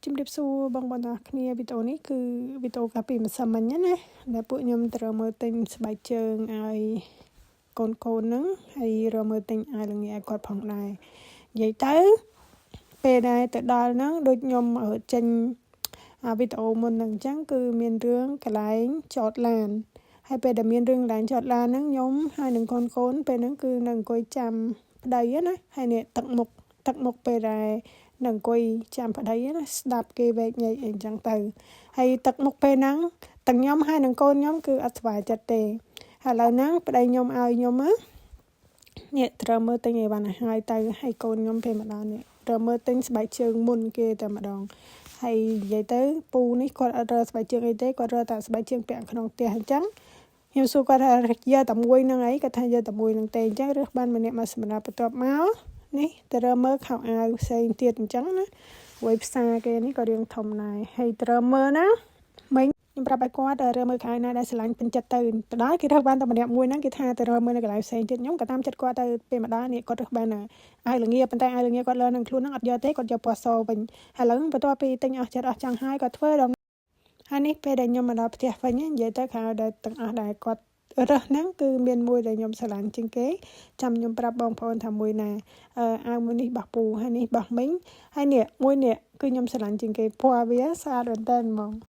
ជំរាបសួរបងប្អូនទាំងអស់គ្នាវីដេអូនេះគឺវីដេអូកាលពីម្សិលមិញណាដែលពួកខ្ញុំត្រូវមើលទិញស្បែកជើងឲ្យកូនកូនហ្នឹងហើយរកមើលទិញអាវល្ងាឲ្យគាត់ផងដែរនិយាយទៅពេលដែលទៅដល់ហ្នឹងដូចខ្ញុំចេញវីដេអូមុនហ្នឹងអញ្ចឹងគឺមានរឿងកន្លែងចតឡានហើយពេលដែលមានរឿងកន្លែងចតឡានហ្នឹងខ្ញុំហើយនឹងកូនកូនពេលហ្នឹងគឺនៅអង្គុយចាំប្តីណាហើយនេះទឹកមុខទឹកមុខពេលដែលនៅអង្គុយចាំប្តីណាស្ដាប់គេវែកញែកអីអញ្ចឹងទៅហើយទឹកមុខពេលហ្នឹងទាំងខ្ញុំហើយនឹងកូនខ្ញុំគឺអត់ស្វាយចិត្តទេហើយឥឡូវហ្នឹងប្តីខ្ញុំឲ្យខ្ញុំណានេះត្រូវមើលទិញអីបានឲ្យទៅហើយកូនខ្ញុំពេលម្ដងនេះត្រូវមើលទិញស្បែកជើងមុនគេតែម្ដងហើយនិយាយទៅពូនេះគាត់អត់រើស្បែកជើងអីទេគាត់រើតែស្បែកជើងពាក់ក្នុងផ្ទះអញ្ចឹងខ្ញុំសួរគាត់ថាយកតែមួយហ្នឹងអីគាត់ថាយកតែមួយហ្នឹងទេអញ្ចឹងរើសបានម្នាក់មកសម្រាប់បន្ទាប់មកនេះទៅរើមើលខោអាវផ្សេងទៀតអញ្ចឹងណាវ័យផ្សារគេនេះក៏រៀងធំដែរហើយត្រូវមើលណាមិញខ្ញុំប្រាប់ឲ្យគាត់រើមើលខោអាវណាដែលស្រឡាញ់ពេញចិត្តទៅទៅដល់គេរើសបានតែម្នាក់មួយហ្នឹងគេថាទៅរើមើលនៅកន្លែងផ្សេងទៀតខ្ញុំក៏តាមចិត្តគាត់ទៅពេលម្ដងនេះគាត់រើសបានអាវល្ងាប៉ុន្តែអាវល្ងាគាត់លើនឹងខ្លួនហ្នឹងអត់យកទេគាត់យកពណ៌សវិញហើយឥឡូវបន្ទាប់ពីទិញអស់ចិត្តអស់ចង់ហើយគាត់ធ្វើដល់ហើយនេះពេលដែលខ្ញុំមកដល់ផ្ទះវិញនិយាយទៅខោដែលទាំងអស់ដែលគាត់រើសហ្នឹងគឺមានមួយដែលខ្ញុំស្រឡាញ់ជាងគេចាំខ្ញុំប្រាប់បងប្អូនថាមួយណាអឺអាវមួយនេះបោះពូហើយនេះបោះមីងហើយនេះមួយនេះគឺខ្ញុំស្រឡាញ់ជាងគេពណ៌វាស្អាតមែនតើហ្មង។